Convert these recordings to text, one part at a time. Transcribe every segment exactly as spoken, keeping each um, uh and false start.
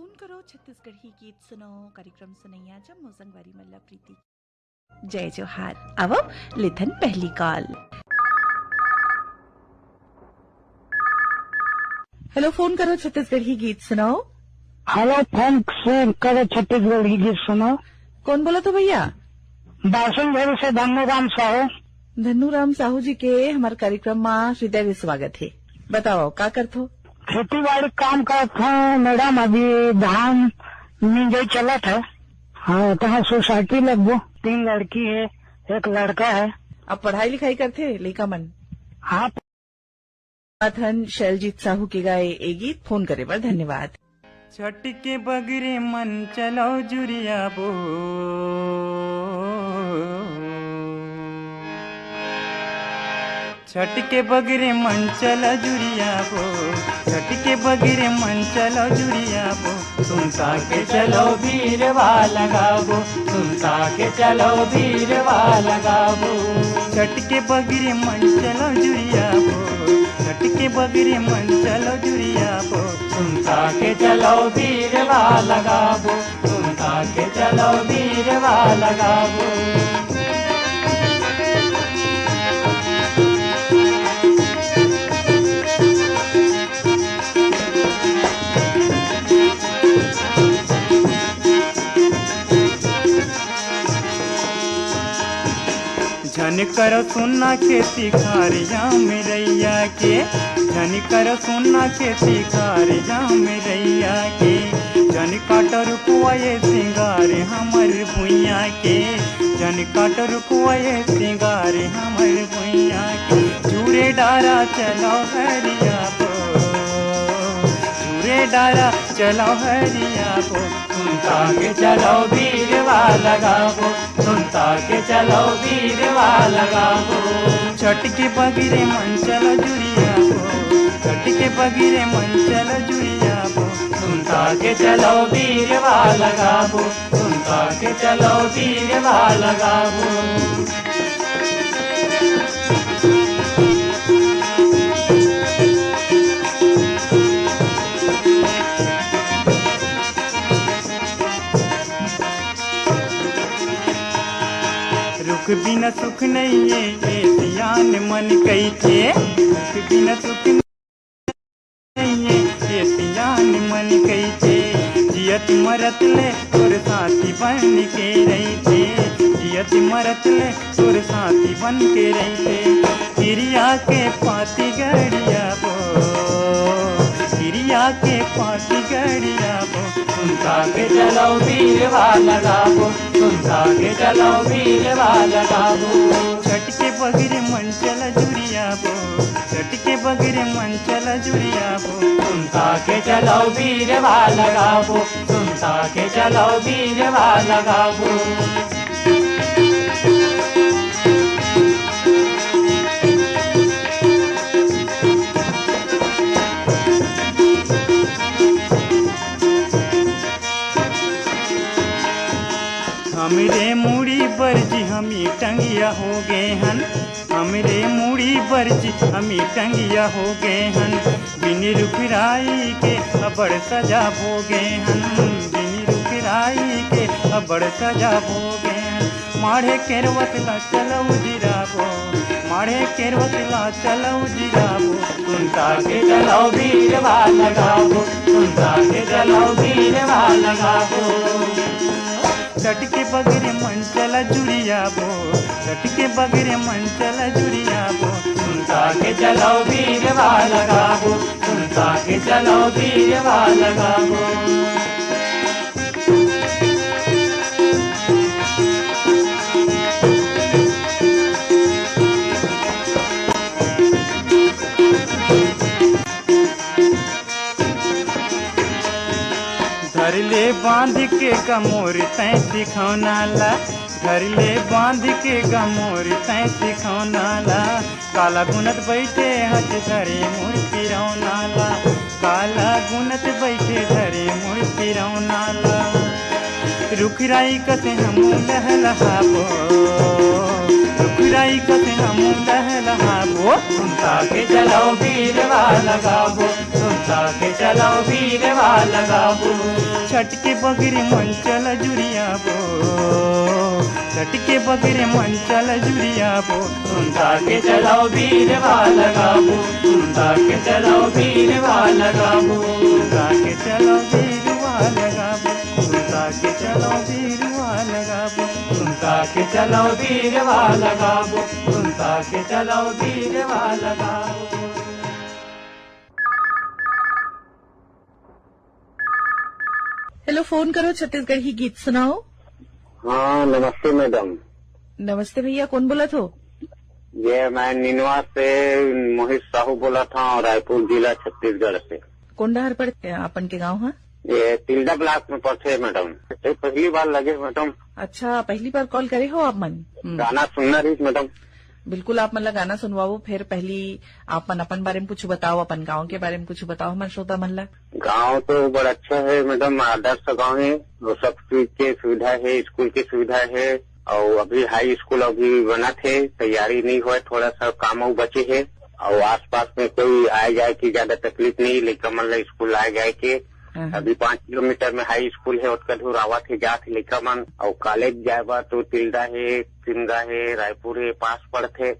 Phone करो छत्तीसगढ़ी गीत सुनो कार्यक्रम सुनैया जब मोर संगवारी मन ला प्रीति। जय जोहार। अब लेथन पहली कॉल। हेलो, फोन करो छत्तीसगढ़ी गीत सुनाओ। हेलो, फोन से करो छत्तीसगढ़ी गीत सुनाओ। कौन बोला तो भैया? बासनझरी से धन्नूराम साहू। धन्नूराम साहू जी के हमारे कार्यक्रम में हृदय से स्वागत है। बताओ, का करत हो? खेती बाड़ी काम करत हूँ मैडम, अभी धान मिंजई चलत है। हाँ, तहाँ सोसाइटी लगबो। तीन लड़की है, एक लड़का है। अब पढ़ाई लिखाई करथे लइका मन? हाँ। धन शैलजीत साहू के गाए ए गीत। फोन करे बर धन्यवाद। छठ के बगरे मन चलो जुरियाबो। छठ के बगरे मन चलो जुरियाबो। छठ के बगरे मन चलो जुरियाबो। सुनता के चलो बीरवा लगाबो। सुनता के चलो बीरवा लगाबो। छठ के बगरे मन चलो जुरियाबो। छठ के बगरे मन चलो जुरियाबो। सुनता के चलो बीरवा लगाबो। सुनता के चलो बीरवा लगाबो। झन करो सुना खेती खार या मिरैया के। झन करो सुना खेती खार या मिरैया के। झन काटो रुखवा ये सिंगार हमर भुइया के। झन काटो रुखवा ये सिंगार हमर भुइया के। चूरे डारा चलो हरियाबो। चूरे डारा चलो हरियाबो। सुनता के चलो बीरवा लगाबो। सुनता के चलो बीरवा लगाबो। छठ के बगरे मन चलो जुरियाबो। छठ के बगरे मन चलो जुरियाबो। सुनता के चलो बीरवा लगाबो। सुनता के चलो बीरवा लगाबो। रुख बिना सुख नइये, ये सियान मन कहिथे। रुख बिना सुख नइये, ये सियान मन कहिथे। जियत मरत ले तोर साथी बन के रहिथे। जियत मरत ले तोर साथी बन के रहिथे। किरिया के पाती गड़ियाबो। किरिया के पाती गड़ियाबो। सुनता के चलो बीरवा लगाबो। सुनता के चलो बीरवा लगाबो। छठ के बगरे मन चलो जुरियाबो। छठ के बगरे मन चलो जुरियाबो। सुनता के चलो बीरवा लगाबो। सुनता के चलो बीरवा लगाबो। हमरे मुड़ी बर जी हमी टंगिया हो गे हन। हमरे मुड़ी बर जी हमी टंगिया हो गे हन। बिन रुख राई के अबड़ सजा भोगे हन। बिन रुख राई के अबड़ सजा भोगे हन। माढ़े केरवत ला चलो उजिराबो। माढ़े केरवत ला चलो उजिराबो। सुनता के चलो बीरवा लगाबो। सुनता के चलो बीरवा लगाबो। छठ के बगरे मन चला जुरियाबो। छठ के बगरे मन चला जुरियाबो। सुनता के चलो बीरवा लगाबो। सुनता के चलो बीरवा लगाबो। धर ले बांध के कमोर तैं सिखौना ला। धर ले बांध के कमोर तैं सिखौना ला। काला गुनत बइठे हच धरे मोर पिरौना ला। काला गुनत बइठे धरे मोर पिरौना ला। रुख राई कस हमू लहलहाबो। टुकड़ाई कस हम लहलहाबो। सुनता के चलो बीरवा लगाबो, सुनता के चलो बीरवा लगाबो। छटके बगरे मन चल जुरियाबो, छटके बगरे मन चल जुरियाबो। सुनता के चलो बीरवा लगाबो, सुनता के चलो बीरवा लगाबो। सुनता के चलो बीरवा लगाबो, सुनता के चलो बीरवा लगाबो। सुनता के चलो बीरवा लगाबो, सुनता के चलो बीरवा लगाबो। हेलो, फोन करो छत्तीसगढ़ी गीत सुनाओ। हाँ, नमस्ते मैडम। नमस्ते भैया, कौन बोलत हो? ये मैं निनवा से मोहित साहू बोलत हूँ, रायपुर जिला, छत्तीसगढ़ से। कौन डहर पड़थे आपन के गाँव ह? ये तिल्दा ब्लॉक में पड़थे मैडम। ये पहली बार लगे मैडम। अच्छा, पहली बार कॉल करे हो आप मन? हम्म। गाना सुनना रहिस मैडम। बिल्कुल, आप मन ला गाना सुनवाबो। फिर पहली आप मन अपन बारे में कुछ बताओ, अपन गांव के बारे में कुछ बताओ हमर श्रोता मन ला। गांव तो बड़ा अच्छा है मैडम, आदर्श गांव है, वो सब चीज के सुविधा है, स्कूल की सुविधा है, और अभी हाई स्कूल अभी बनत है, तैयारी नहीं हुआ, थोड़ा सा काम अउ बचे है, और आसपास में कोई आए जाए की ज्यादा तकलीफ नहीं, लइका मन ला स्कूल आए जाए के। हाँ, हाँ। अभी पाँच किलोमीटर में हाई स्कूल है, ओतका दूर आवत है, जात है लइका मन, और कॉलेज जाए बर तो तिल्दा है, सिमगा है, रायपुर है, पास पड़थे।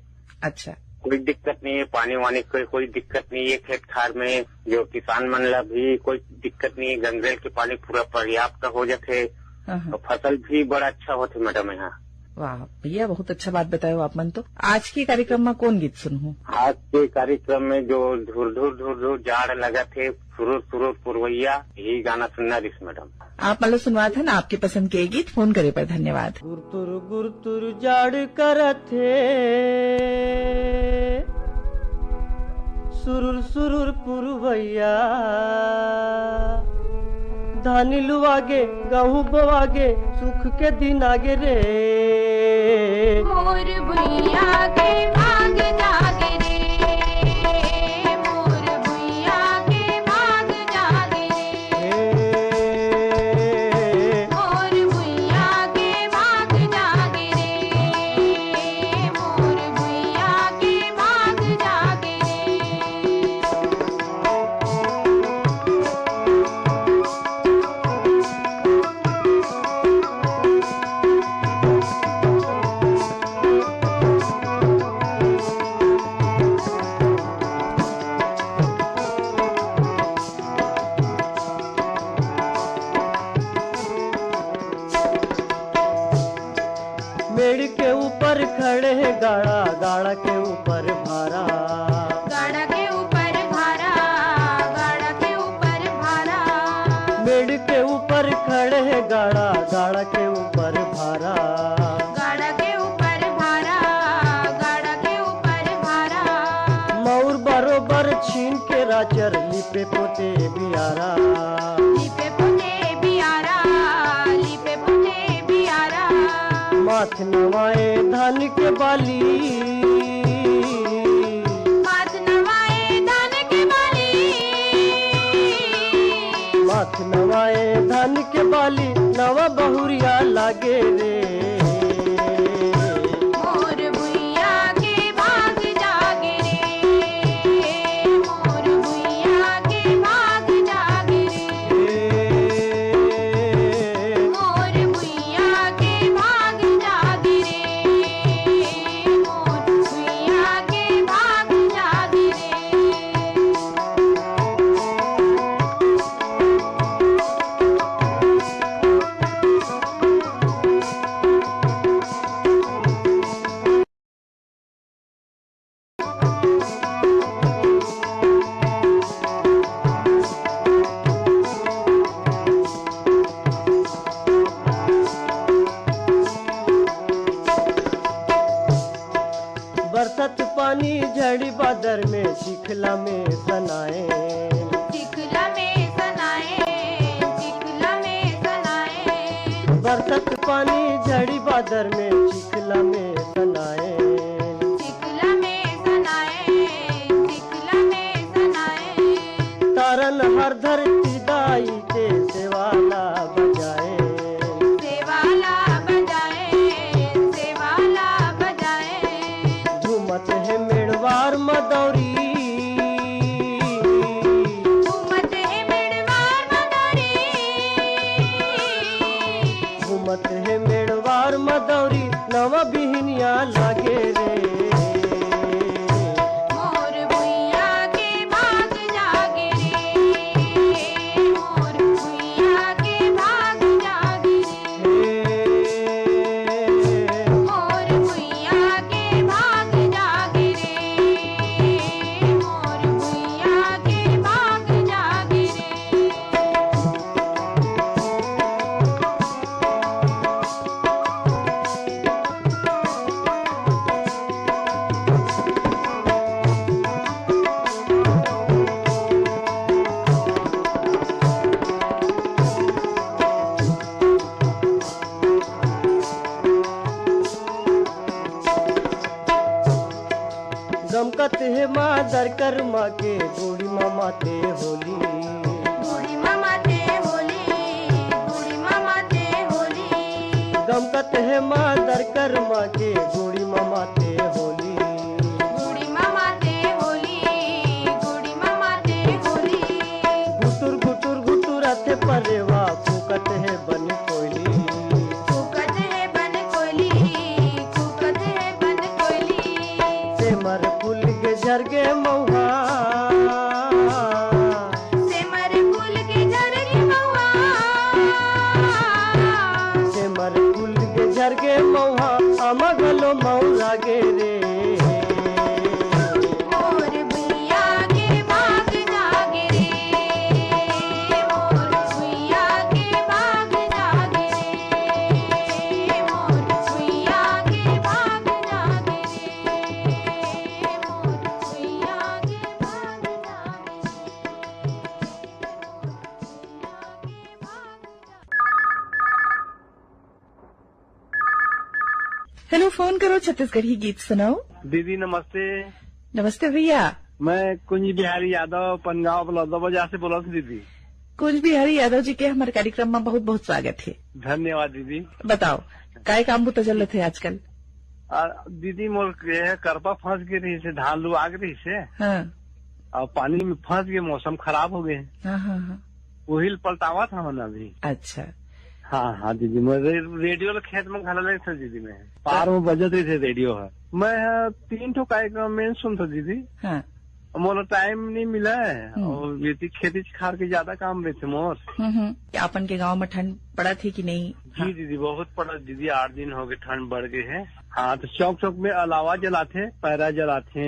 अच्छा। कोई दिक्कत नहीं है, पानी वानी कोई, कोई दिक्कत नहीं है, खेत खार में जो किसान मन ला भी कोई दिक्कत नहीं है, गंगरेल के पानी पूरा पर्याप्त हो जाथे, हाँ, हाँ। और फसल भी बड़ा अच्छा होथे मैडम यहाँ। वाह भैया, बहुत अच्छा बात बतायो आप मन तो। आज के कार्यक्रम में कौन गीत सुनहू? आज के कार्यक्रम में जो धुर धुर धुर धुर जाड़ लगत हे, सुरुर सुरुर पुरवैया, यही गाना सुनना रिस मैडम। आप मन ला सुनवात हन आपके पसंद के गीत। फोन करे पर धन्यवाद। गुरतुर गुरतुर जाड़ करत हे, सुरुर सुरुर पुरवैया। धानी लुवागे, गहूं बोवागे, सुख के दिन आगे रे। मोर भुइयां के भाग जागे रे, मोर भुइयां के भाग जागे रे। मोर भुइयां के भाग जागे रे, मोर भुइयां के भाग जागे रे। मेड़ के ऊपर खड़े हे गाड़ा, गाड़ा के ऊपर भारा। गाड़ा के ऊपर भारा, गाड़ा के ऊपर भारा। मेड़ के ऊपर खड़े हे गाड़ा, गाड़ा के ऊपर भारा। गाड़ा के ऊपर भारा, गाड़ा के ऊपर भारा। मऊर बरोबर छीन के राचर, लिपे पोते बियारा। लिपे पोते बियारा, लिपे पोते बियारा। माथ नवाए धान के बाली। माथ नवाए धान के बाली। माथ नवाए धान के बाली, नवा बहुरिया लागे रे। मोर भुइयां के भाग जागे रे, मोर भुइयां के भाग जागे रे। मोर भुइयां के भाग जागे रे, मोर भुइयां के भाग जागे रे। बरसत पानी झड़ी बादर में चिखला में सनाए। चिखला में सनाए, चिखला में सनाए। बरसत पानी झड़ी बादर में चिखला में सनाए। चिखला में सनाए, चिखला में सनाए। तारन हर धरती दाई के सेवाला बजाए। सेवाला बजाए, सेवाला बजाए। दौरी। घूमत हे मेड़वार म दौरी। घूमत हे मेड़वार म दौरी, नवा बिहनिया लागे रे। मोर भुइया के भाग जागे रे, मोर भुइया के भाग जागे रे। हे। मोर भुइया के भाग जागे रे, मोर भुइया के भाग जागे रे। गमकत हे मादर करमा के, गुड़ी ममा ते होली। गुड़ी ममा ते होली, गुड़ी ममा ते होली। गमकत हे मादर करमा के, गुड़ी ममा ते होली। गुड़ी ममा ते होली, गुड़ी ममा ते होली। घुटुर घुटुर घुटुर आथे परेवा, फूकत हे बन कोयली। फूकत हे बन कोयली, फूकत हे बन कोयली। सेमर फूल के झरगे मउहा। सेमर फूल के झरगे मउहा। सेमर फूल के झरगे मउहा, आमा घलो मउरा गे रे। मोर भुइया के भाग जागे रे, मोर भुइया के भाग जागे रे, मोर भुइया के भाग जागे रे, मोर भुइया के भाग जागे रे। हेलो, फोन करो छत्तीसगढ़ी गीत सुनाओ। दीदी नमस्ते। नमस्ते भैया। मैं कुंज बिहारी यादव, पनगांव बलौदा बाजार से बोलत हूँ दीदी। कुंज बिहारी यादव जी के हमारे कार्यक्रम में बहुत बहुत स्वागत है। धन्यवाद दीदी। बताओ, काय काम बुता चलत है आजकल? आ, दीदी मोर ये करपा फंस गे रहिस हे, धान लुआ गे रहिस हे। हाँ। अउ पानी में फंस गे, मौसम खराब हो गे। हाँ, हाँ, हाँ। उही ल पलटावत हवन अभी। अच्छा। हाँ, हाँ दीदी, मैं रे-, रेडियो ल खेत में घला लेथंव दीदी मैं। पार में बजत रहिथे रेडियो ह। मैं ह तीन ठो कार्यक्रम में सुनथंव दीदी। हाँ। मोला टाइम नहीं मिला है हम्म। और ये खेती खार के ज्यादा काम रहथे मोर। हम्म, हम्म। क्या अपन के गांव में ठंड पड़त हे कि नहीं? जी हाँ। दीदी, बहुत पड़त दीदी, आठ दिन हो गए ठंड बढ़ गए है। हाँ, तो चौक चौक में अलावा जलाथे, पैरा जलाथे,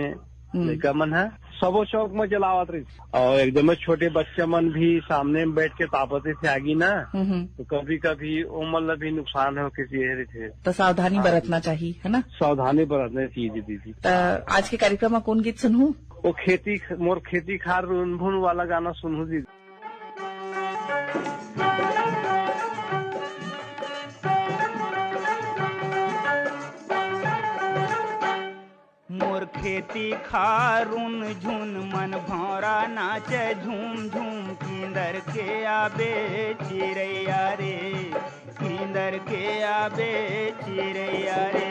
हम्म। लइका मन ह सबो चौक में जलावत रहिथे। और एकदम छोटे बच्चा मन भी सामने में बैठ के तापत रहिथे आगी ना, हम्म, हम्म। तो कभी कभी ओमन ला भी नुकसान हो के ये रहिथे। तो सावधानी हाँ बरतना जी। चाहिए, है ना? सावधानी बरतना चाहिए दीदी। तो आज के कार्यक्रम में कौन गीत सुनहू? वो खेती, मोर खेती खार रुनभुन वाला गाना सुनहू दीदी। मोर खेती खार रुनझुन मन भौंरा नाचे झूम झूम, किंदर के आबे चिरैया रे, किंदर के आबे चिरैया रे।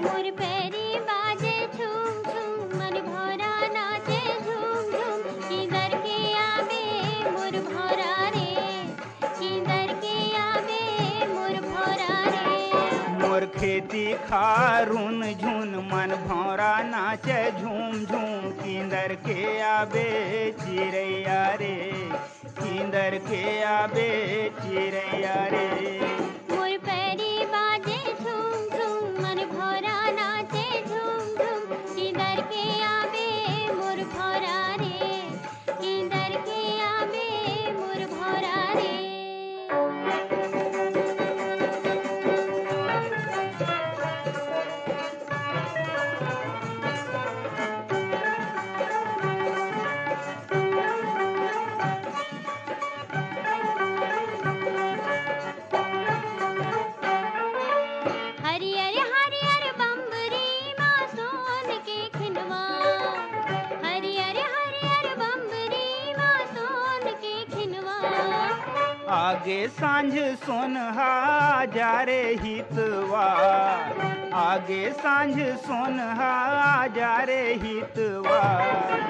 मोर पैरी बाजे झूम झूम, मन भौंरा नाचे झूम झूम, किंदर के आबे मोर भौंरा रे, किंदर के आबे मोर भौंरा रे। मोर खेती खार रुनझुन मन भौंरा नाचे झूम झूम, किंदर के आबे चिरैया रे, किंदर के आबे चिरैया रे। मोर पैरी बाजे झूम झूम, मन भौंरा नाचे झूम झूम, किंदर के आबे मोर भौंरा रे, किंदर के आबे मोर भौंरा रे। हरियर हरियर बम्बरी मा सोन के खिनवा, हरियर हरियर बम्बरी मा सोन के खिनवा। आगे सांझ सोनहा जा रे हितवा, आगे सांझ सोनहा आ जा रे हितवा।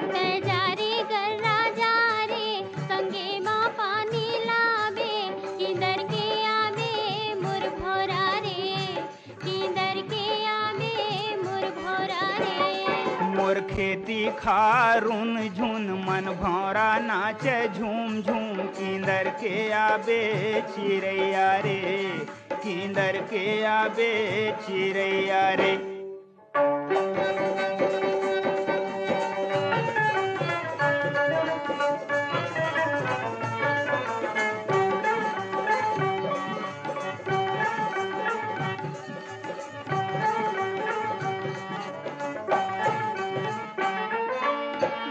तै जा रे गर्रा जा रे, संगे मा पानी लाबे, किंदर के आबे मोर भौरा रे, किंदर के आबे मोर भौरा रे। मोर खेती खार रुन झुन मन भौरा नाचे झूम झूम, किंदर के आबे चिरैया रे, किंदर के आबे चिरैया रे।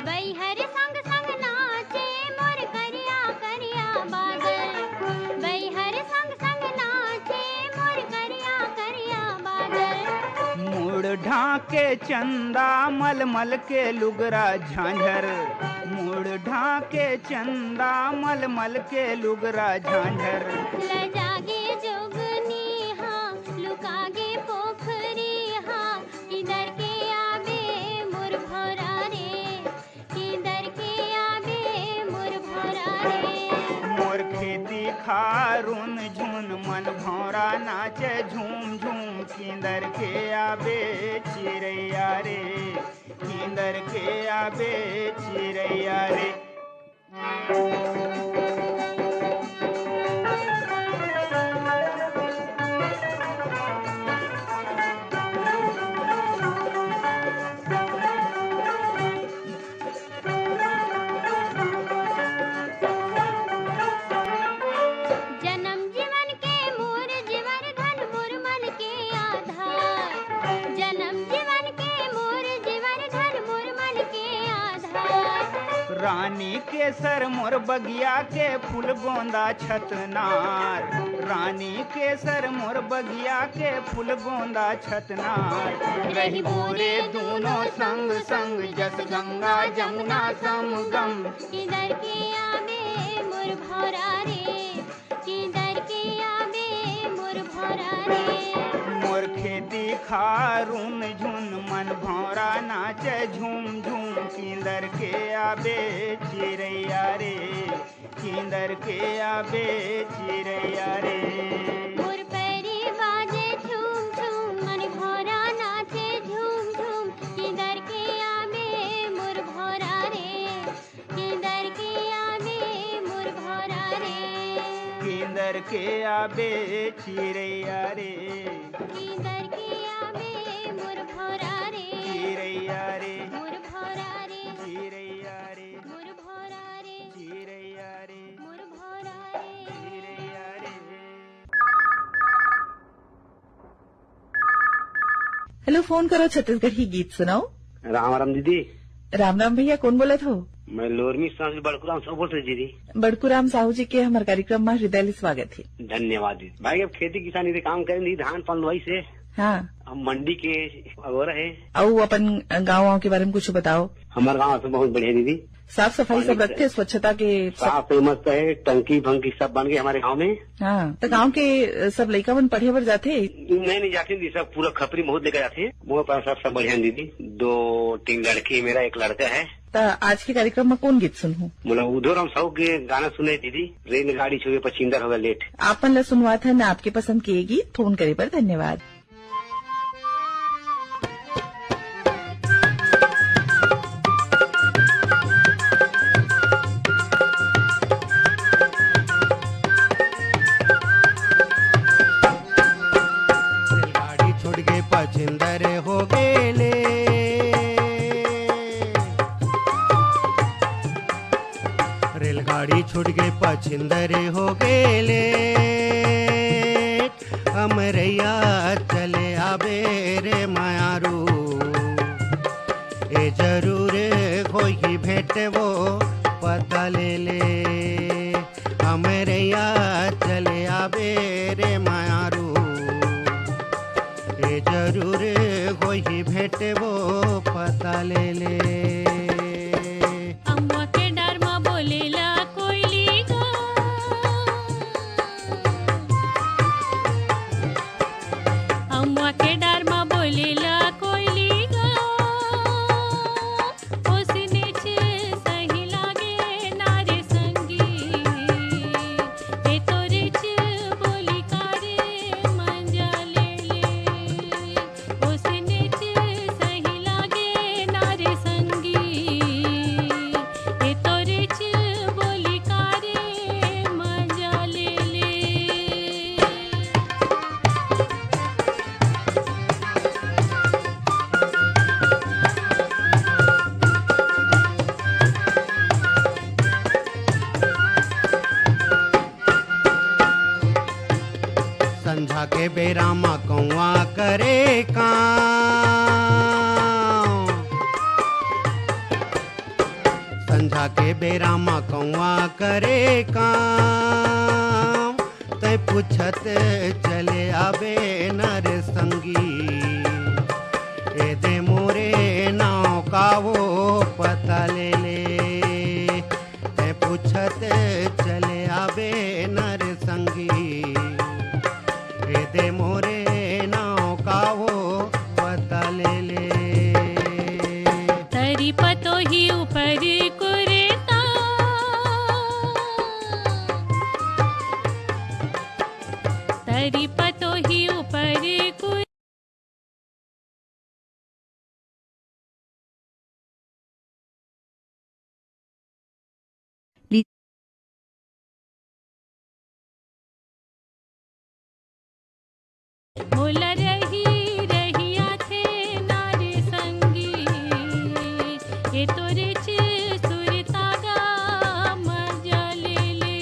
बैहर संग संग नाचे मोर करिया करिया बादल, बैहर संग संग नाचे मोर करिया करिया बादल। मुड़ ढाके चंदा मलमल के लुगरा झांझर, मुड़ ढाके चंदा मलमल के लुगरा झांझर। लजागे जोगनी हा, लुकागे पोखरी हा, किंदर के आबे मोर भौरा रे, किंदर के आबे मोर भौरा रे। मोर खेती खार रुन झुन मन भौरा नाचे झूम झूम, किंदर के आबे चिरैया रे, किंदर के आबे चिरैया रे। जनम जीवन के मोर जीवर धन मोर मन के आधार, जनम जीवन के मोर जीवर धन मोर मन के आधार। रानी केसर मोर बगिया के फूल गोंदा छतनार, रानी केसर मोर बगिया के फूल गोंदा छतनार। रहिबो रे दूनो संग संग जस गंगा जमुना समगम। किंदर के आबे मोर भौरा रे, किंदर के आबे मोर भौरा रे। मोर खेती खार रुन झुन मन भौरा नाचे झूम झूम, किंदर के आबे चिरैया रे, किंदर के आबे चिरैया रे। मोर पैरी बाजे झूम झूम, मन भौरा नाचे झूम झूम, किंदर के आबे मोर भौरा रे, किंदर के आबे मोर भौरा रे। किंदर के आबे चिरैया रे। किंदर के आबे मोर भौरा रे। चिरैया रे। मोर भौरा रे। चिरैया रे। मोर भौरा रे। चिरैया रे। मोर भौरा रे। चिरैया रे। हेलो, फोन करो छत्तीसगढ़ी गीत सुनाओ। राम राम दीदी। राम राम भैया, कौन बोलत हो? मैं लोरमी साहू जी, बड़कू राम साहू बोलत हूँ दीदी। बड़कू राम साहू जी के हमर कार्यक्रम में हृदय ले स्वागत है। धन्यवाद दीदी। भाई, अब खेती किसानी के काम करें दीदी, धान पान लुवाई से। हाँ। अब मंडी के अगोरा है। अउ अपन गाँव वाँव के बारे में कुछ बताओ। हमारे गाँव तो बहुत बढ़िया दीदी। साफ सफाई पानी सब रखते, स्वच्छता के सब? साफ है, मस्त है, टंकी फंकी सब बन गए हमारे गांव में। हाँ, तो गांव के, अ, सब लइका मन पढ़े बर जाथे? नहीं, नहीं जाते दीदी, सब पूरा खपरी बहुत लेकर जाते हैं। मोर पास सब, सब बढ़िया दीदी, दो तीन लड़की, मेरा एक लड़का है। तो आज के कार्यक्रम में कौन गीत सुनहू? बोला उधो राम साहू के गाना सुने दीदी, रेलगाड़ी छुए पछिंदर होगा लेट। आपन ला सुनवात है ना आपके पसंद के गीत, फोन करे पर धन्यवाद। रेलगाड़ी छूट के पछिंदर हो गेले। रेलगाड़ी छूट के पछिंदर हो गेले। हमरैया चले आबे रे मायारू, ए जरूर होई भेंट वो पता ले ले। हमरैया चले आबे रे मायारू, ए जरूर होई भेंट वो पता ले ले। अम्मा के डार म बोलेला कोइली गो। अम्मा के डार म बेरा म कौआ करे काम, संझा के बेरा म कौआ करे काम, तै पूछत चले आबे न रे संगी, ए दे मोरे नाव का वो पता ले ले। तै पूछत चले आबे न रे संगी, ए दे मोरे नाव का वो पता ले ले। तरी पतोही ऊपर कुरता, तरी पतोही ऊपर कुर- मोला रही रही आथे नारी संगी, ए तोरे चे सुरता गा मजा ले ले।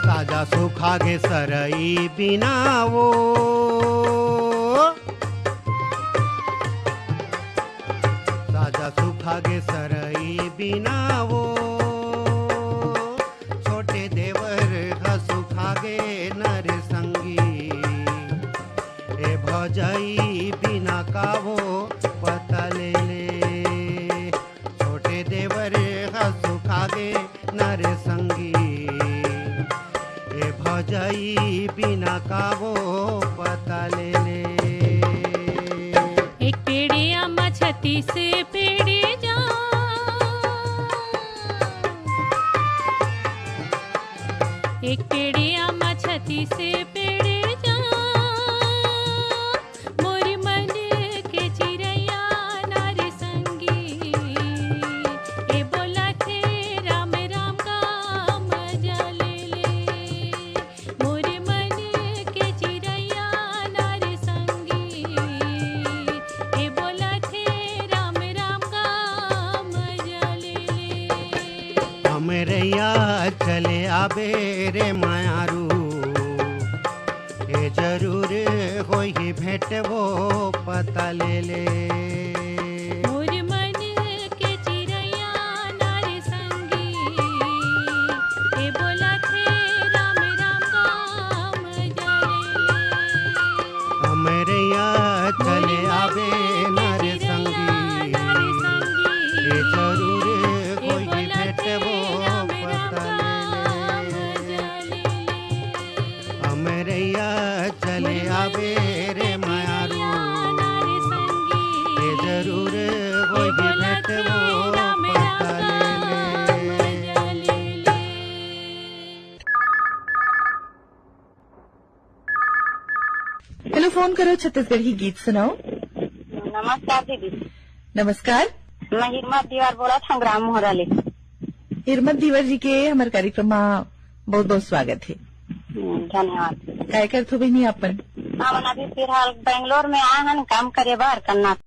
साजा सुखा गे सरई बिना वो, साजा सुखा गे सरई बिना वो, छोटे देवर ह सुखा गे न रे संगी, ए भौजाई बिना का वो पता ले ले। छोटे देवर ह सुखा गे न रे संगी, ए भौजाई बिना का वो पता ले ले। एक पेड़े आमा छत्तीस पेड़े जा, एक पेड़े आमा छत्तीस पेड़े जा, मोर मन के चिरैया नार संगी, ए बोलथे राम राम का मजा ले ले। मोर मन के चिरैया नार संगी, ए बोलथे राम राम का मजा ले ले। हमरैया चले आबे रे मायारू, ए जरूर होही भेंट वो पता ले ले। मोर मन के चिरैया नार संगी, ए बोलथे राम राम का मजा ले ले। हमरैया चले आबे नार संगी, ए जरूर होही भेंट वो पता ले ले। हमरैया चले आबे रे मायारू, ए जरूर होही भेंट वो पता ले ले। हेलो, फोन करो छत्तीसगढ़ी गीत सुनाओ। नमस्कार दीदी। नमस्कार। मैं हिरमत दीवार बोलत हंव ग्राम मोहरा ले। हिरमत दीवार जी के हमर कार्यक्रम मा बहुत बहुत स्वागत हे। हम्म, धन्यवाद। काय करत हो बहिनी अपन? हमन अभी फिलहाल बेंगलोर में आए हन काम करे बर, कर्नाटक।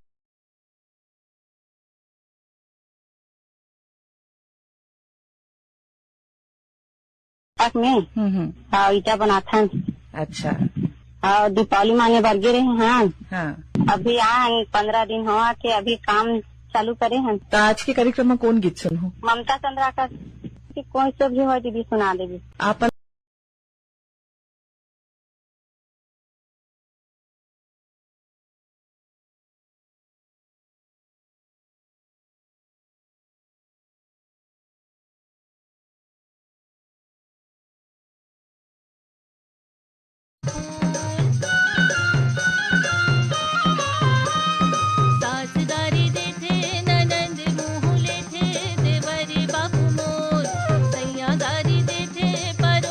तक में हम्म, हम्म। अउ ईटा बनाथन। अच्छा। अउ दीपावली माने बर गे रहे हन। हाँ। अभी आन पंद्रह दिन होवा के अभी काम चालू करे हन। त आज के कार्यक्रम में कौन गीत सुनहू? ममता चंद्राकर के कोई से भी हो दीदी, सुना देबे। आप सास गारी देथे, ननंद मुँह लेथे, देवर बाबू मोर, सैया गारी देथे, पर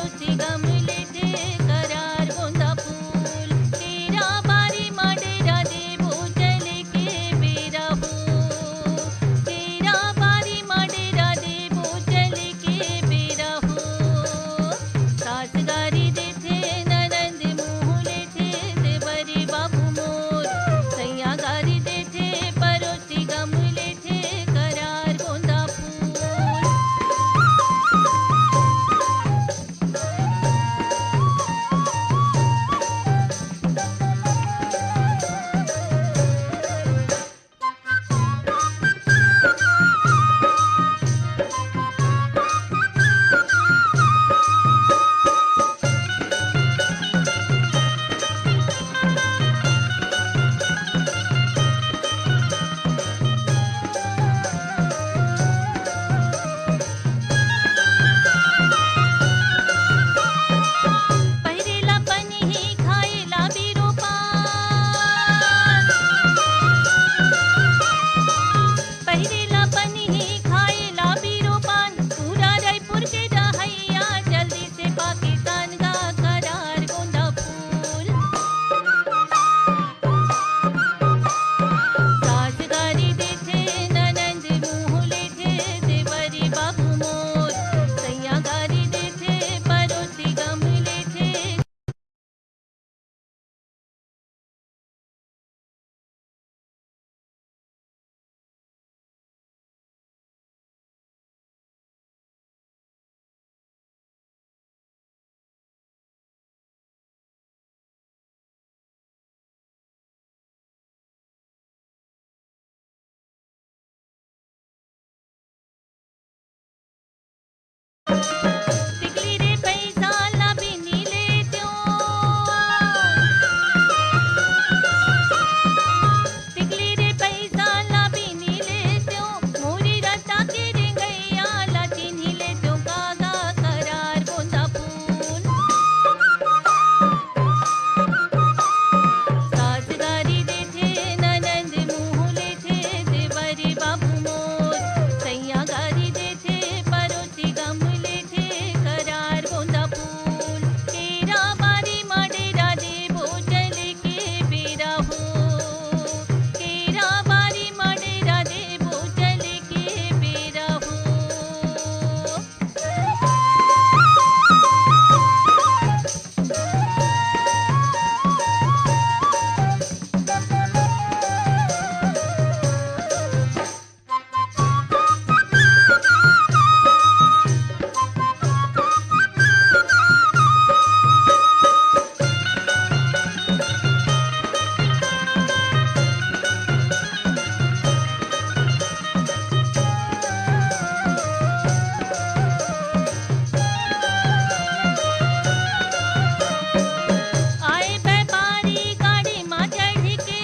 टिकली रे पैसा ला बिनी लेतेंव। टिकली रे पैसा ला बिनी लेतेंव। मोरी रता के रेंगइया ला चिन्ही लेतेंव। कागा करार गोंदा फूल। सास गारी देथे, ननंद मुँह लेथे, देवर बाबू मोर। सैया गारी देथे, परोसी गम लेथे, करार गोंदा फूल। केरा बारी म डेरा देबो, चले के बेरा हो। केरा बारी म डेरा देबो, चले के बेरा हो। आए व्यापारी गाड़ी मा चढ़ के,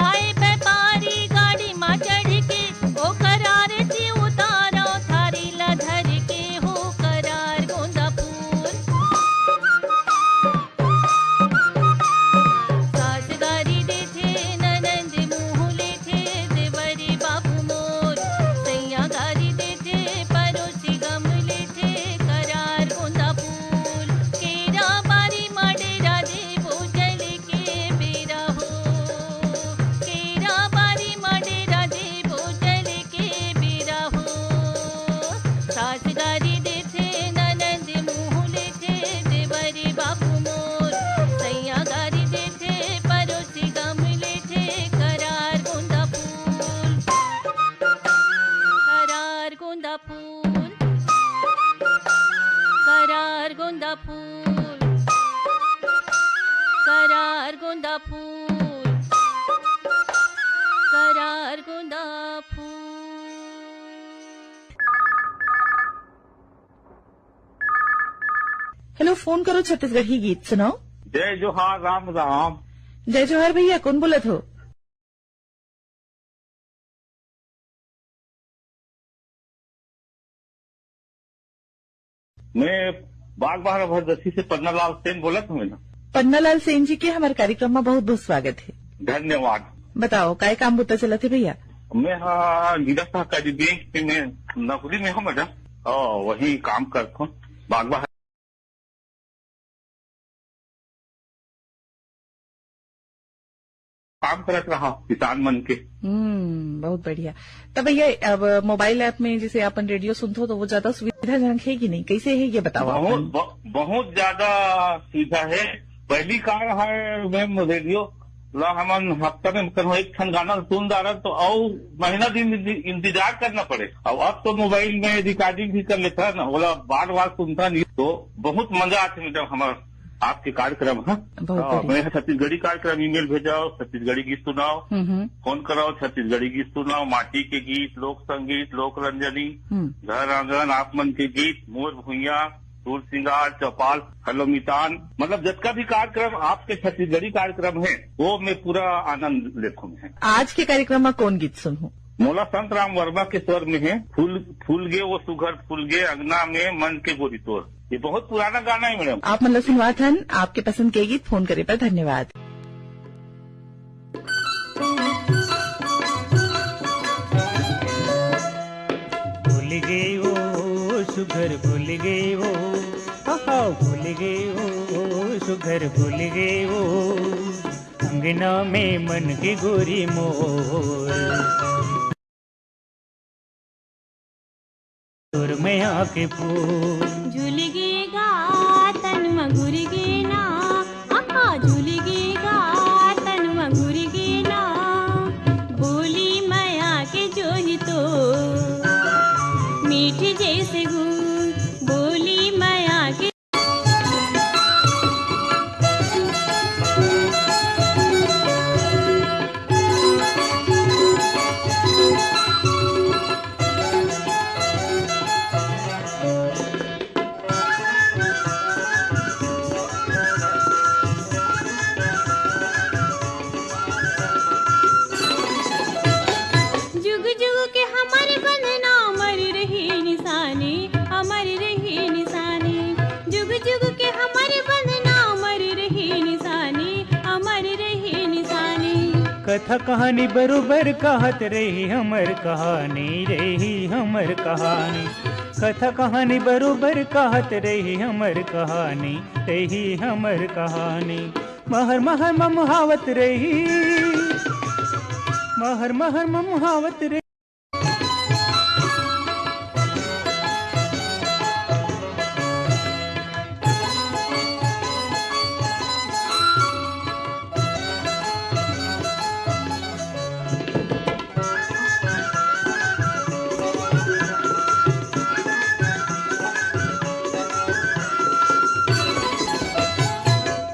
आए व्यापारी गाड़ी मा चढ़ के, ओकर आरती उतारो थारी ला धर के हो करार गोंदा फूल। सास गारी देथे, ननंद मुँह लेथे, देवरी बाबू मोर। सैया गारी देथे, परोसी गम लेथे, करार गोंदा फूल। केरा बारी म डेरा देबो, चले के बेरा हो। केरा बारी म डेरा देबो, चले के बेरा हो। सास गारी देथे, ननंद मुँह लेथे, देवरी बाबू मोर। सैया गारी देथे, परोसी गम लेथे, करार गोंदा फूल। करार गोंदा फूल। करार गोंदा फूल। करार गोंदा फूल। करार गोंदा फूल। हेलो, फोन करो छत्तीसगढ़ी गीत सुनाओ। जय जोहार, राम राम। जय जोहार भैया, कोन बोलत हो? मैं बागबाहरा भरदसी से पन्नालाल सेन बोलत हूँ ना। पन्नालाल सेन जी के हमारे कार्यक्रम में बहुत बहुत स्वागत है। धन्यवाद। बताओ, काय काम बुता चलत है भैया? मैं हा, जिला सहकारी बैंक में मैं नौकरी में हूँ मैडम, और वही काम करता हूँ बागबाहरा। काम करत रहा किसान मन के। हम्म, बहुत बढ़िया। तब भैया, अब मोबाइल ऐप में जैसे अपन रेडियो सुनथो, तो वो ज्यादा सुविधाजनक है कि नहीं? कैसे है, ये बताओ बहुत, अपन। ब-, बहुत ज्यादा सुविधा है। पहली का है, मैम, रेडियो ला हमन हफ्ता में कहो एक ठन गाना सुन डारत, तो अउ महीना दिन इंतजार करना पड़े। अब, अब तो मोबाइल में रिकॉर्डिंग भी कर लेता है ना, बोला बार बार सुनता नहीं, तो बहुत मजा आते, मतलब, हमारा आपके कार्यक्रम है। बहुत हाँ, बढ़िया। मैं छत्तीसगढ़ी कार्यक्रम, ईमेल भेजाओ, छत्तीसगढ़ी गीत सुनाओ, हम्म, हम्म। फोन कराओ, छत्तीसगढ़ी गीत सुनाओ, माटी के गीत, लोक संगीत, लोक रंजनी, हम्म। घर आंगन, आप मन के गीत, मोर भुइयां, सूर सिंगार, चौपाल, हेलो मितान, मतलब, जतका भी कार्यक्रम आपके छत्तीसगढ़ी कार्यक्रम है, वो मैं पूरा आनंद लेथूं मैं। आज के कार्यक्रम में कौन गीत सुनहूं? मोला संत राम वर्मा के स्वर में है, फूल, फूल गे वो सुघर फूल गे, अंगना में मन के गोरी तोर। ये बहुत पुराना गाना है मैडम। आप मन ला सुनवात हन, आपके पसंद के गीत। फोन करे पर धन्यवाद। भूल गे वो सुघर भूल गे वो, हा, हा, भूल गे वो सुघर भूल गे वो, अंगना में मन के गोरी मोर। तोर मया के फूल। झूल गे गा तन म घुर गे ना, आहा, झूल गे गा तन म घुर गे ना। बोली मया के जोही तो, मीठ जैसे गुड़, बोली मया के जुग जुग के हमर बंधना अमर रही निशानी, अमर रही निशानी। जुग जुग के हमर बंधना अमर रही निशानी, अमर रही निशानी। कथा कहानी बरोबर कहत रही हमर कहानी, रही हमर कहानी। कथा कहानी बरोबर कहत रही हमर कहानी, रही हमर कहानी। महर महर ममहावत रही, महर महर ममहावत रही।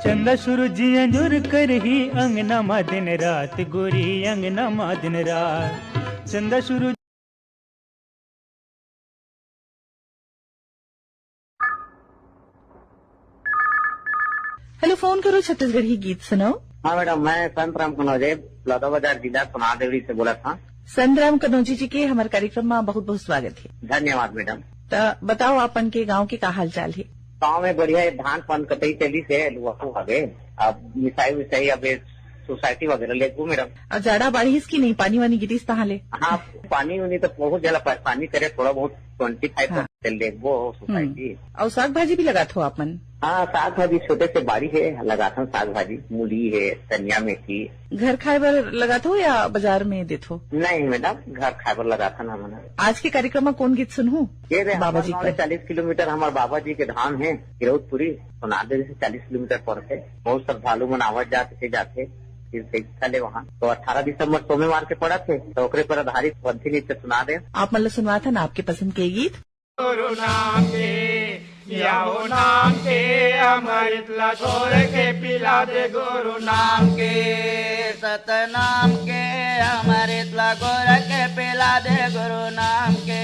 चंदा सूरज अंजोर करही, अंगना मा दिन रात गोरी, अंगना मा दिन रात। चंदा सूरज हेलो, फोन करो छत्तीसगढ़ी गीत सुनाओ। हाँ मैडम, मैं संत राम कनौजे, बलौदाबाजार जिला सोनार देवरी से बोलत हँव। संत राम कनौजी जी के हमर कार्यक्रम मा बहुत बहुत स्वागत हे। धन्यवाद मैडम। त बताओ, आपन के गांव के का हाल चाल हे? गांव में बढ़िया हे, धान पान कटई चलिस हे, लुआ हो गे, अब मिसाई विसाई अब ये सोसाइटी वगैरह लेगबो मैडम। अब जाड़ा बाढ़िस कि नहीं, पानी वानी गिरिस तहाँ ले? हाँ, पानी उनी तो बहुत ज्यादा परेशानी करे, थोड़ा बहुत ट्वेंटी फाइव हाँ। परसेंट लेगबो सोसाइटी। हम्म। अउ साग भाजी भी लगात हो आपमन? हाँ, साग भाजी छोटे से बाड़ी हे, लगाथन साग भाजी, मूली हे, धनिया, मेथी। घर खाए बर लगात हो या बाजार में देत हो? नहीं मैडम, घर खाए बर लगाथन हमन। आज के कार्यक्रम में कौन गीत सुनहू? ये रे, बाबा हमर जी गाँव ले का। चालीस किलोमीटर हमर बाबा जी के धाम हे, गिरौदपुरी, सोनार देवी से चालीस किलोमीटर पड़थे। बहुत श्रद्धालु मन आवत जात हे, जाथे तीर्थ स्थल हे वहाँ। तो अठारह दिसंबर सोमवार के पड़त हे, तो ओकरे पर आधारित पंथी नृत्य सुना दे। आप मन ल सुनवाथन आपके पसंद के गीत। गुरु नाम के, या हो नाम के, अमृत ला घोर के पिला दे गुरु नाम के। सतनाम के, अमृत ला घोर के पिला दे गुरु नाम के।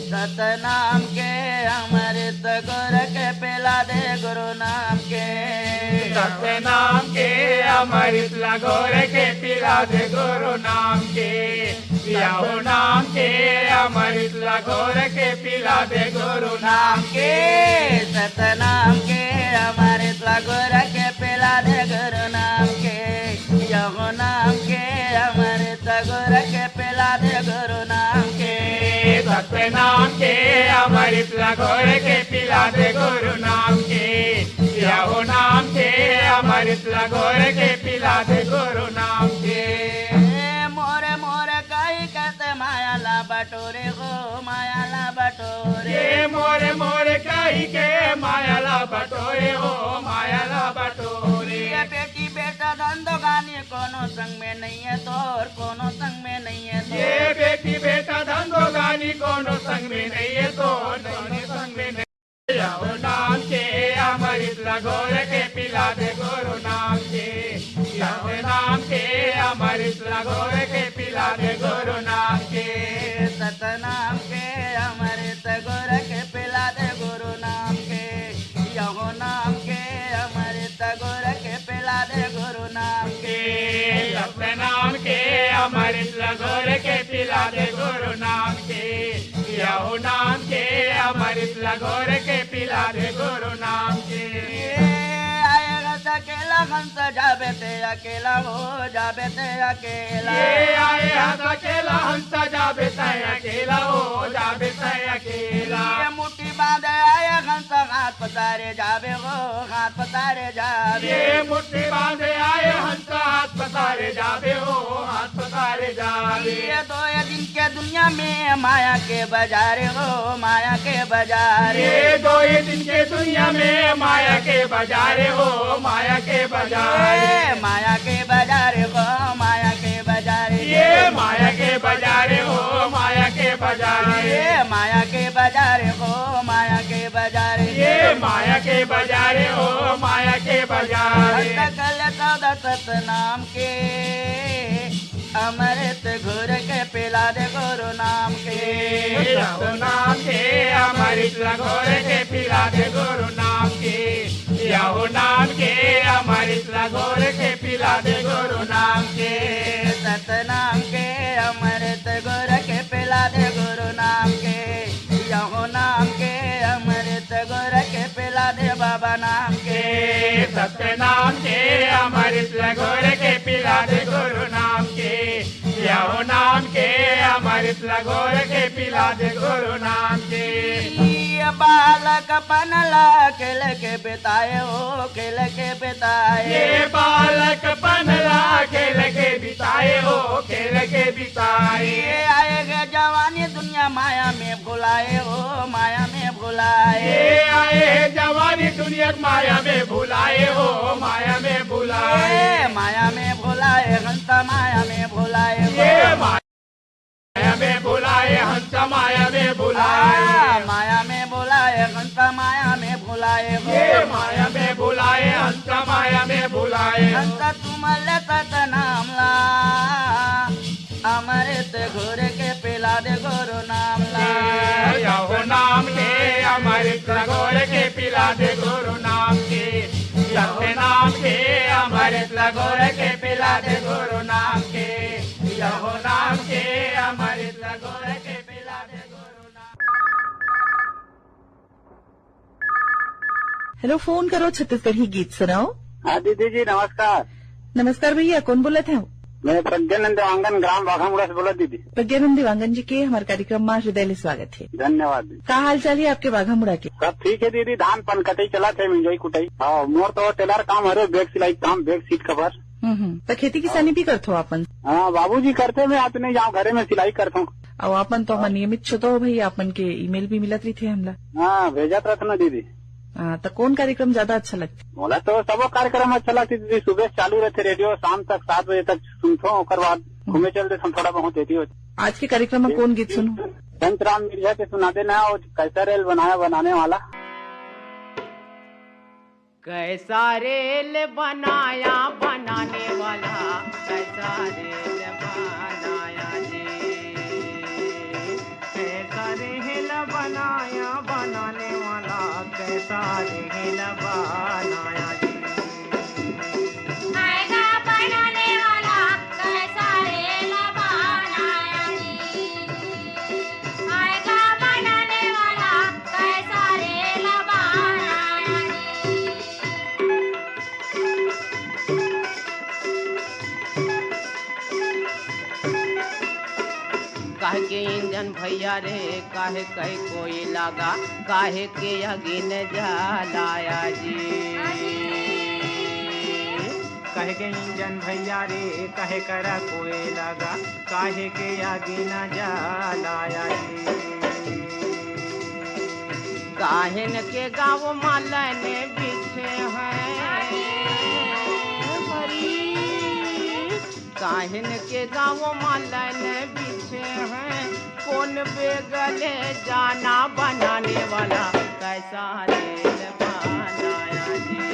सतनाम के, अमृत घोर के पिला दे गुरु नाम के। सतनाम के, अमृत ला घोर के पिला दे गुरु नाम के। या हो नाम के, अमृत ला घोर के पिला दे गुरु नाम के। सतनाम के, अमृत ला घोर के पिला दे गुरु नाम के। या हो नाम के, अमृत ला घोर के पिला दे गुरु नाम के। सतनाम के, अमृत ला घोर के पिला दे गुरु नाम के। या हो नाम के, अमृत ला घोर के पिला दे गुरु नाम के। ए मोरे मोरे कही के ते माया ला बटोरे हो, माया ला बटोरे। ये मोरे मोरे कही के माया ला बटोरे हो, माया ला बटोरे। ये बेटी बेटा धंधो गानी कोनो संग में नहीं है तोर, कोनो संग में नहीं है तोर। ये बेटी बेटा धंधो गानी कोनो संग में नहीं है तोर, कोनो संग में नहीं। या हो नाम के अमृत ला घोर के पिला दे गुरु नाम के। या हो नाम के अमृत ला घोर के पिला दे गुरु नाम के। सतनाम के अमृत घोर के पिला दे गुरु नाम के। या हो नाम के अमृत घोर के पिला दे गुरु नाम के। सतनाम के अमृत ला घोर के पिला दे गुरु नाम के। या हो नाम के अमृत ला घोर के पिला दे गुरु नाम के। ये आए हंस अकेला, हंस जाबे ते अकेला हो, जाबे ते अकेला। ये आए हंस अकेला, हंस जाबे ते अकेला हो, जाबे ते अकेला। ये मुट्ठी बांधे आए हंस, हाथ पसारे जाबे हो, हाथ पसारे जाबे। ये मुट्ठी बांधे आए हंस, हाथ पसारे जाबे हो, हाथ पसारे जाबे। ये दो ये दिन के दुनिया में माया के बाजार हो, माया के बाजार। ये दो ये दिन के दुनिया में माया के बाजार हो, माया के बाजार। ये माया के बाजार हो, माया के बाजार। ये माया के बाजार हो, माया के बाजार। ये माया के बाजार हो, माया के बाजार। ये माया के बाजार हो, माया के बाजार। हंस कल सौदा सतनाम के, अमृत घोर के पिला दे गुरु नाम के। गुरु नाम के अमृत ला घोर के पिला दे गुरु नाम के। यहू नाम के अमृत ला घोर के पिला दे गुरु नाम के। सतनाम के अमृत घोर के पिला दे गुरु नाम के। यहू नाम के अमृत घोर के पिला दे बाबा नाम के। सतनाम के अमृत ला घोर के पिला दे गुरु नाम के। यहू नाम के अमृत ला घोर के पिला दे गुरु नाम के। ये बालकपन ला खेल के बिताए हो, खेल के बिताए। ये बालकपन ला खेल के बिताए हो, खेल के बिताए। ये आए गे जवानी दुनिया माया में भुलाए हो, माया में भुलाए। ये आए जवानी दुनिया माया में भुलाए हो, माया में भुलाए। ये माया में भुलाए, हंस माया में भुलाए हो। ये माया में भुलाए, हंस माया में भुलाए। आ, माया में भुलाए, हंस माया में भुलाए हो। ये माया में भुलाए, हंस माया में भुलाए। हंस तुमले सतनाम ला, अमृत घोर के पिला दे गुरु नाम ला। यहू नाम के अमृत घोर के पिला दे गुरु नाम के। यहू नाम के अमृत घोर के पिला दे गुरु नाम के। यहू नाम के अमृत घोर के पिला दे गुरु नाम। हेलो, फोन करो छत्तीसगढ़ी गीत सुनाओ। हाँ दीदी जी, नमस्कार। नमस्कार भैया, कौन बोलत हे? मैं प्रज्ञानंद देवांगन, ग्राम बाघामुड़ा से बोलत दीदी। प्रज्ञानंद देवांगन जी के हमारे कार्यक्रम में हृदय ले स्वागत है। धन्यवाद दीदी। का हाल चाल है आपके बाघामुड़ा के? सब ठीक है दीदी, धान पन कटई चलत हे, मिंजई कुटई। हाँ, मोर तो टेलर काम हरे, बैग सिलाई काम, बैग सीट कवर। हम्म, हम्म। तो खेती किसानी भी करथो अपन? हाँ, बाबूजी करथे, मैं आत नहीं जाऊँ, घरे में सिलाई करथो। अउ अपन तो हाँ। हमन नियमित श्रोता हो भैया, अपन के ईमेल भी मिलत रहिथे हमला। हाँ, भेजत रहत ना दीदी। हाँ, तो कौन कार्यक्रम ज्यादा अच्छा लगथे? मोला तो सबो कार्यक्रम अच्छा लगथे दीदी, सुबह से चालू रहथे रेडियो, शाम तक सात बजे तक सुनथो, ओकर बाद हम्म। घूमे चल देथन थोड़ा बहुत रेडियो। आज के कार्यक्रम में कौन गीत सुनहू? संतराम मिर्जा के सुना देना, वो कैसा रेल बनाया बनाने वाला। कैसा रेल बनाया बनाने वाला, कैसा रेल बनाया जी। कैसा रेल बनाया बनाने वाला, कैसा रेल बनाया जी। आएगा बनाने वाला, कैसा रेल बनाया जी। आएगा बनाने वाला, कैसा रेल बनाया जी। काहे के इंजन भैया रे, काहे कई कोई लगा, काहे के अगिन जलाया जी। काहे के इंजन भैया रे, काहे करा कोई लगा, काहे के अगिन जलाया जी। काहिन के गाँव मालन बिछे हैं हरी, काहिन के गाँव मालन बिछे हैं, कौन बेगले जाना बनाने वाला, कैसा रेल बनाया जी।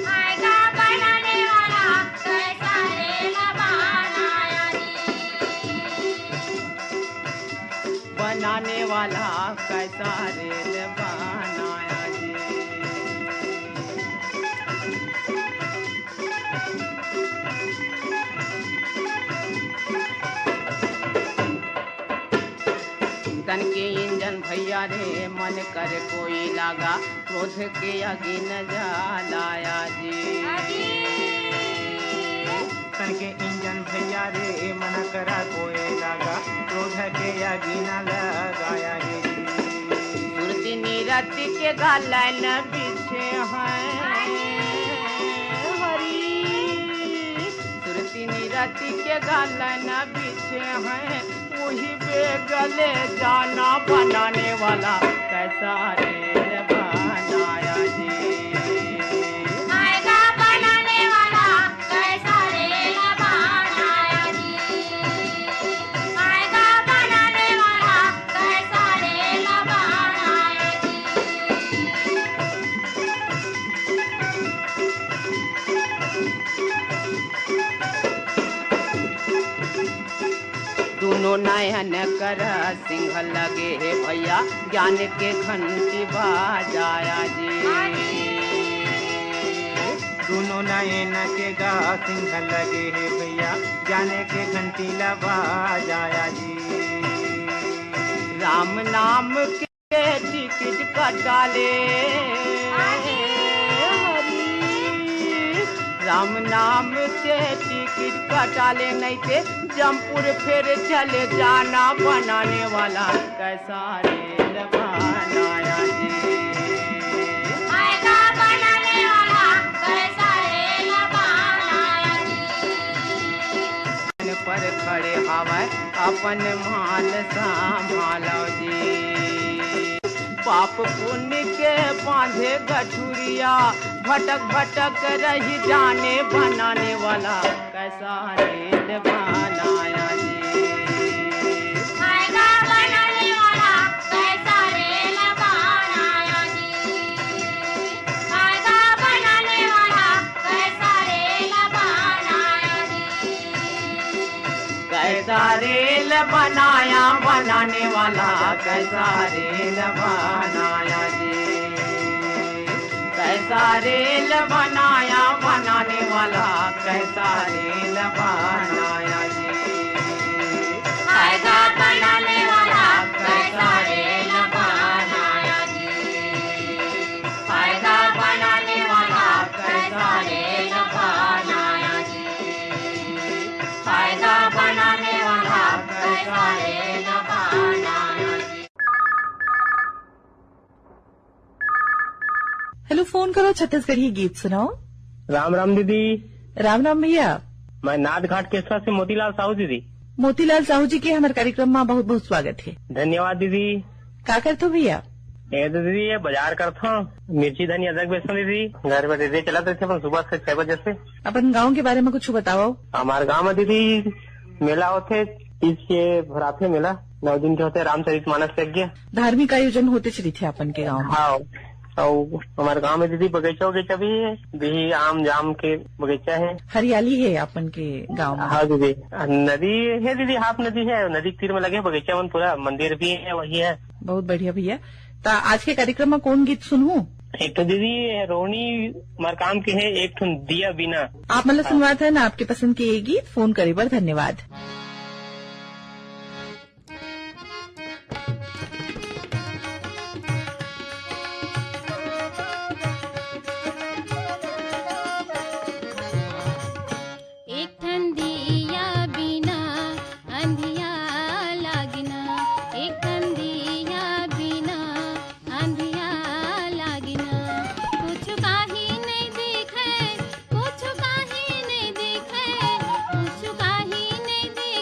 आएगा बनाने वाला, कैसा रेल बनाया जी। बनाने वाला, कैसा रेल बनाया जी। तन के इंजन भैया रे, मन कर कोई लागा, क्रोध के आगी न जलाया जी। तन के इंजन भैया रे, मन करा कोई लागा, क्रोध के आगी न लगाया जी। सुरती निरति के गालन बिछे हैं हरी, सुरती निरति के गालन बिछे हैं, वही बेगले जाना बनाने वाला, कैसा रेल बनाया जी। आएगा बनाने वाला, कैसा रेल बनाया जी। आएगा बनाने वाला, कैसा रेल बनाया जी। दोनों नयन कर सिंह लगे हे भैया, ज्ञान के घंटी बजाया जी। दोनों नयन के गा सिंह लगे हे भैया, जाने के घंटी ला बजाया जी। राम नाम के टिकट कटा ले, हरी, राम नाम के टिकट कटा ले, नहीं ते जमपुर फिर चले जाना बनाने वाला। कैसा रेल बनाया जी। फायदा बनाने वाला कैसा रेल बनाया जी। पर खड़े हवय अपन माल संभालो जी। पाप पुण्य के बांधे गठुरिया, भटक भटक रही जाने बनाने वाला। कैसा रेल बनाया जी। फायदा बनाने वाला कैसा रेल बनाया जी। फायदा बनाने वाला कैसा रेल बनाया जी। कैसा रेल बनाया बनाने वाला, कैसा रेल बनाया जी। कैसा रेल बनाया बनाने वाला, कैसा रेल बनाया जी। फायदा बनाने वाला कैसा रेल बनाया जी। फायदा बनाने वाला कैसा रेल बनाया जी। फायदा बनाने वाला कैसा रेल बनाया जी। हेलो, फोन करो छत्तीसगढ़ी गीत सुनाओ। राम राम दीदी। राम राम भैया। मैं नाथ घाट केसरा से मोतीलाल साहू दीदी। मोतीलाल साहू जी के हमर कार्यक्रम में बहुत बहुत स्वागत है। धन्यवाद दीदी। का करथो भैया? ए दीदी, ये बाजार करथो, मिर्ची धनिया अदरक बेचथो दीदी। घर में दीदी चलत रहिथे अपन सुबह से छह बजे से। अपन गांव के बारे में कुछ बताओ। हमार गांव में दीदी मेला होथे, तीज के भराथे मेला, नौ दिन के होथे रामचरित मानस यज्ञ। धार्मिक आयोजन होते रहिथे अपन के गांव में। हाँ, अउ हमारे गांव में दीदी बगीचा उगीचा भी है, बिही आम जाम के बगीचा है। हरियाली है अपन के गांव में। हाँ दीदी, नदी है दीदी, हाफ नदी है, नदी के तीर में लगे बगीचा मन, पूरा मंदिर भी है, वही है। बहुत बढ़िया भैया। तो आज के कार्यक्रम में कौन गीत सुनहू? एक तो दीदी रोहिणी मरकाम के है, एक ठुन दिया बिना। आप मतलब सुनवात है ना आपके पसंद के ये गीत। फोन करे बर धन्यवाद। एक ठन दिया बिना अंधिया लागिना, एक ठन दिया बिना अंधिया लागिना। कुछ काही नहीं दिखे, कुछ काही नहीं दिखे, कुछ काही नहीं दिखे।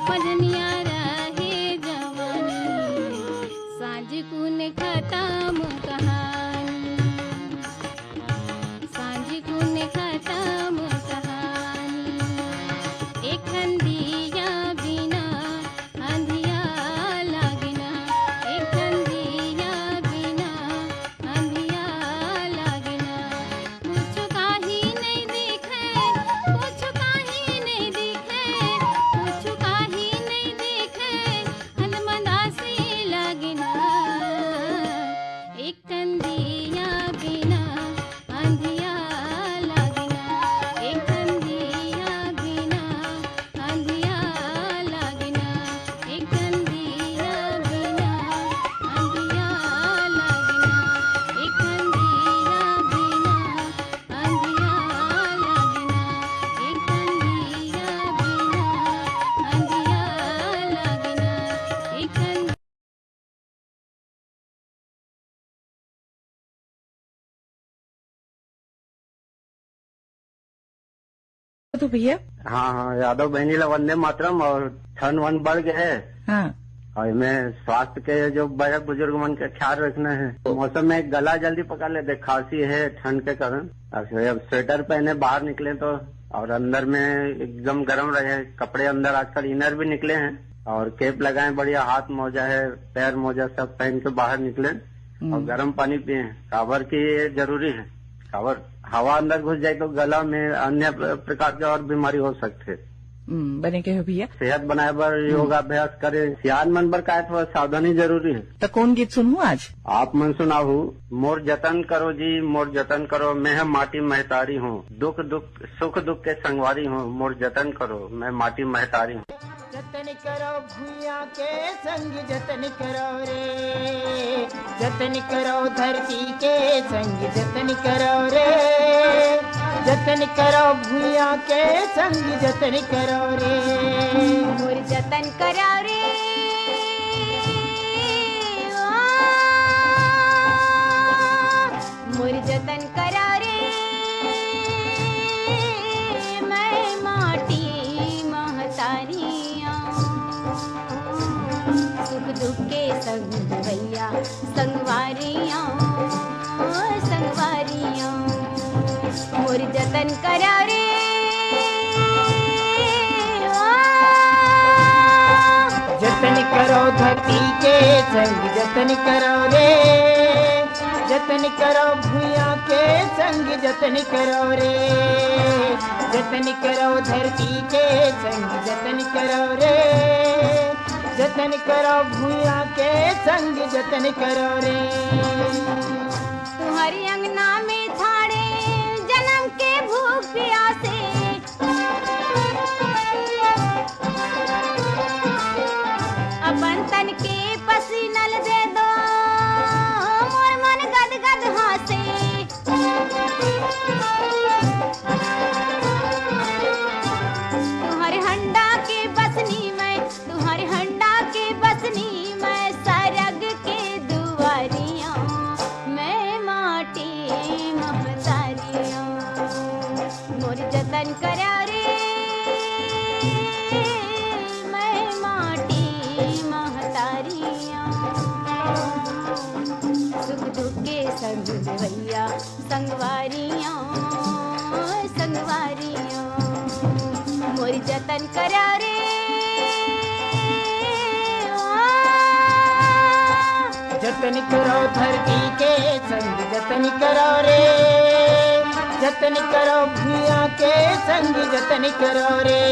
मजनिया रहे जवानी, साँझ कुन खतम कहानी। साँझ कुन खतम कहानी। एक ठन दिया बिना अंधिया लागे ना, एक ठन दिया बिना अंधिया लागे ना। कुछु काही नइ दिखे, कुछु काही नइ दिखे, कुछु काही नइ दिखे, अंधमंदासी लागे ना। एक ठन दिया बिना अंधिया लागे ना, एक ठन दिया बिना अंधिया लागे ना, एक ठन दिया बिना अंधिया लागे ना, एक ठन दिया बिना अंधिया लागे ना, एक ठन दिया बिना अंधिया लागे ना, एक ठन तो भैया। हाँ, हाँ, यादव बहिनी ला वंदे मातरम। और ठंड वंड बढ़ गए है। हाँ। और इमे स्वास्थ्य के जो बड़े बुजुर्ग मन के ख्याल रखना है। मौसम में गला जल्दी पकड़ लेते, खांसी है ठंड के कारण। और फिर अब स्वेटर पहने बाहर निकले तो, और अंदर में एकदम गर्म रहे, कपड़े अंदर आजकल इनर भी निकले हैं, और कैप लगाएं, बढ़िया हाथ मोजा है, पैर मोजा सब पहन के बाहर निकले, और हम्म। गर्म पानी पिए, काबर कि ये जरूरी है। काबर हवा अंदर घुस जाए तो गला में अन्य प्र-, प्रकार के और बीमारी हो सकते हैं। हम्म, बने कहे भैया। सेहत बनाए बर हम्म। योगाभ्यास करे, सियान मन बर काय थोड़ा सावधानी जरूरी है। तो कौन गीत सुनहूं आज? आप मन सुनाहू, मोर जतन करो जी, मोर जतन करो, मैं ह माटी महतारी हूँ, दुख दुख सुख दुख के संगवारी हूँ, मोर जतन करो, मैं माटी महतारी हूँ। जतन करो भुइयां के संग जतन करो रे, जतन करो धरती के संग जतन करो रे, जतन करो भुइयां के संग जतन करो रे। मोर जतन करो रे, ओ, मोर जतन करो रे, मैं माटी महतारियाँ। सुख दुख के संग भैया संगवारियाँ, संगवारियाँ। मोर जतन करो रे, ओ। जतन करो धरती के संग जतन करो रे, जतन करो भुइयां के संग जतन करो रे, जतन करो धरती के संग जतन करो रे, जतन करो भुइयां के संग जतन करो रे। तुम्हारी अंगना में झाड़े जन्म के भूख प्यासे, अपन तन के पसीनल दे दो, मोर मन गदगद हाँसे। तुम्हारे हंडा के बसनी मैं, तुम्हारे हंडा के बसनी मैं, सरग के दुआरियाँ मैं माटी महतारियाँ। मोर जतन करो रे, मैं माटी महतारियाँ। सुख दुख के संग भैया संगवारियाँ, संगवारियाँ। मोर जतन करो रे, ओ। जतन करो धरती के संग जतन करो रे, जतन करो भुइयां के संग जतन करो रे,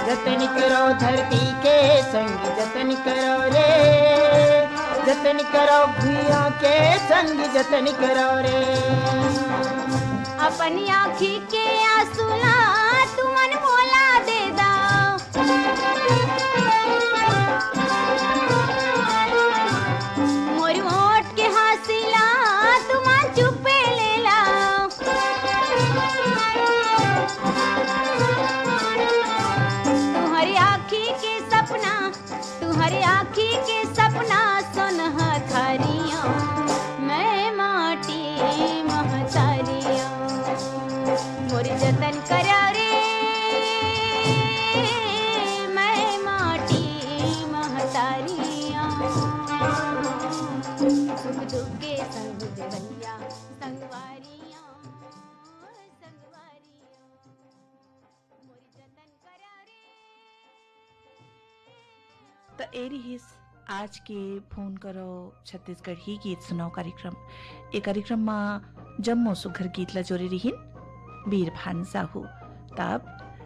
जतन करो धरती के संग जतन करो रे, जतन करो भुइयां के संग जतन करो रे। अपन आँखी के आंसू ला तुमन मोला दे दव, मोर ओठ के हाँसी ला तुमन चुपे ले लव। तुम्हारी आँखी के सपना, तुम्हारी आँखी के सपना सोनहा थारियाँ, मैं माटी महतारियाँ। मोर जतन करो रे, मैं ए रिहिस आज के फोन करो छत्तीसगढ़ी गीत सुनाओ कार्यक्रम। ए कार्यक्रम म जम्मो सुघर गीत ला जोरे रिहिन बीरभान साहू। तब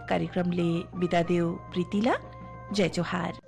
कार्यक्रम ले विदा देव प्रीति ला। जय जोहार।